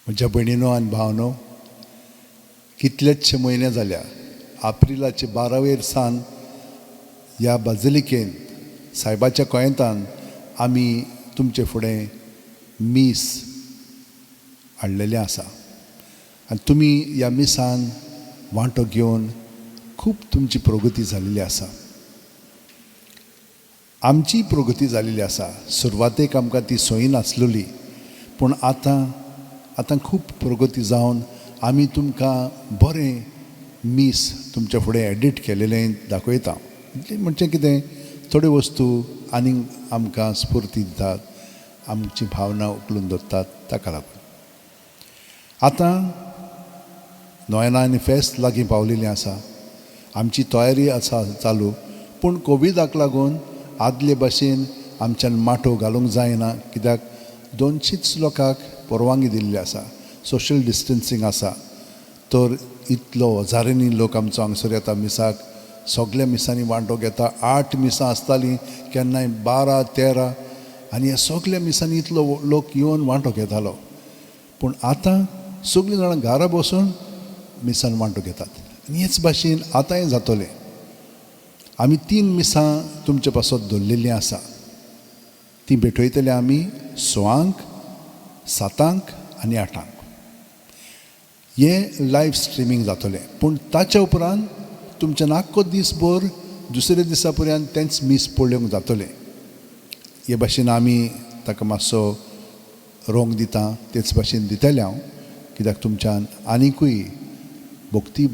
म्हज्या भयणीनो आनी भावनो, कितलेचशे म्हयने जाल्या आप्रिलाचे 12वेर सान ह्या बाजिलिकेंत सायबाच्या कोयंतान आमी तुमचे फुडें मीस हाडलेलें आसा आनी तुमी ह्या मिसान वांटो घेवन खूब तुमची प्रगती जाल्ली आसा. आमची प्रगती जाल्ली आसा. सुरवातेक आमकां ती सोयी नासलेली, पूण आतां आतां खूब प्रगती जावन आमी तुमकां बरें मीस तुमच्या फुडें एडिट केलेलें दाखयता. म्हणजे कितें, थोड्यो वस्तू आनीक आमकां स्फुर्ती दितात, आमची भावना उखलून दवरतात. ताका लागून आतां नोयना आनी फेस्त लागीं पावलेलीं आसा. आमची तयारी आसा चालू, पूण कोविडाक लागून आदले भाशेन आमच्यान माटोव घालूंक जायना, कित्याक 200 लोकांक परवानगी दिल्ली आसा, सोशल डिस्टन्सींग आसा. तर इतलो हजारांनी लोक आमचो हांगसर येता मिसाक, सगल्या मिसांनी वांटो घेता. 8 मिसां आसतालीं, केन्नाय 12, 13, आनी ह्या सगल्या मिसांनी इतलो लोक येवन वांटो घेतालो. पूण आतां सगळीं जाणां घरा बसून मिसान वांटो घेतात आनी हेच भाशेन आतांय जातलें. आमी 3 मिसां तुमचे पासत दवरलेलीं आसा. ती भेटयतले आमी 6, 7 आनी 8. हें लायव्ह स्ट्रिमींग जातलें, पूण ताच्या उपरांत तुमच्यान आख्खो दीसभर दुसऱ्या दिसा पर्यंत तेंच मीस पळोवंक जातलें. हे भाशेन आमी ताका मातसो रोंग दिता, तेच भाशेन दितलें हांव, कित्याक तुमच्यान आनिकूय भक्ती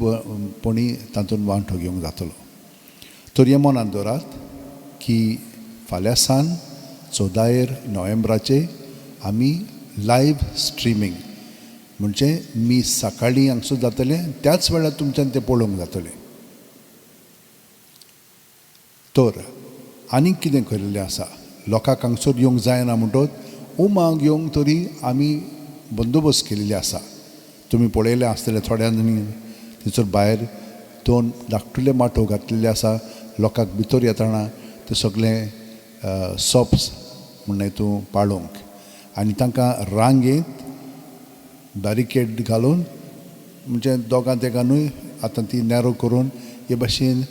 पणी तातूंत वांटो घेवंक जातलो. तर हें मनांत दवरात की फाल्यां सान 14 नोव्हेंबराचे आमी लायव्ह स्ट्रिमींग म्हणजे मीस सकाळीं हांगसर जातलें, त्याच वेळार तुमच्यान तें पळोवंक जातलें. तर आनीक कितें केल्लें आसा, लोकांक हांगसर येवंक जायना म्हणटत उमाक येवंक तरी आमी बंदोबस्त केल्ले आसा. तुमी पळयलें आसतलें थोड्यांनी थंयसर भायर 2 धाकटुले माटोव घातलेले आसा. लोकांक भितर येतना ते सगळें सोप्स म्हणून तूं पाळोवंक आनी तांकां रांगेंत बॅरिकेड घालून म्हणजे दोगां तेगां न्हय आतां ती नॅरो करून हे भाशेन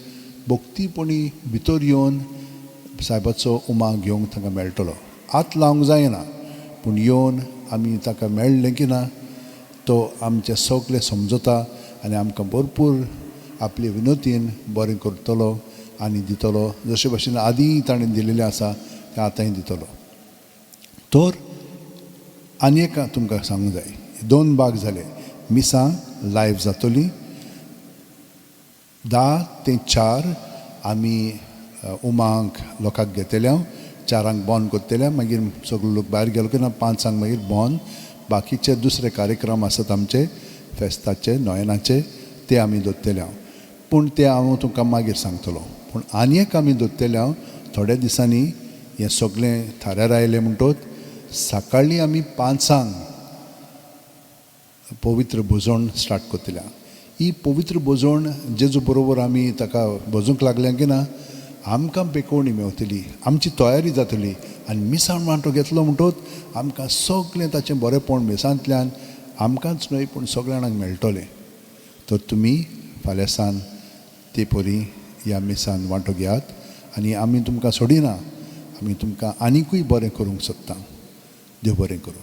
भक्तीपणी भितर येवन सायबाचो उमा घेवंक तांकां मेळटलो. हात लावंक जायना, पूण येवन आमी ताका मेळ्ळें की ना तो आमचें सगळें समजता आनी आमकां भरपूर आपले विनोतीन बरें करतलो आनी दितलो, जशे भाशेन आदीं ताणें दिलेलें आसा तें आतांय दितलो. तर आनी एक तुमकां सांगूंक जाय, 2 भाग जाले. मिसां लायव्ह जातली 10 ते 4 आमी उमांक लोकांक घेतले, 4 बंद करतले, मागीर सगळे लोक भायर गेलो की ना 5 मागीर बंद. बाकीचे दुसरे कार्यक्रम आसात आमचे फेस्ताचे नोयनाचे, ते आमी दवरतले हांव, पूण ते हांव तुमकां मागीर सांगतलो. पूण आनी एक आमी दवरतले हांव थोड्या दिसांनी हें सगळें थाऱ्यार आयलें म्हणटोच सकाळीं आमी 5 पवित्र भोजन स्टार्ट करतले. ही पवित्र भोजन जेजू बरोबर आमी ताका भजूंक लागलें की ना आमकां पेकोवणी मेवतली, आमची तयारी जातली आनी मिसाण वांटो घेतलो म्हणटोच आमकां सगळें ताचें बरेंपण मिसांतल्यान आमकांच न्हय पूण सगळ्या जाणांक मेळटलें. तर तुमी फाल्यां सान ते परी ह्या मिसान वांटो घेयात आनी आमी तुमकां सोडिना, आमी तुमकां आनिकूय बरें करूंक सोदता. देव बरें करूं.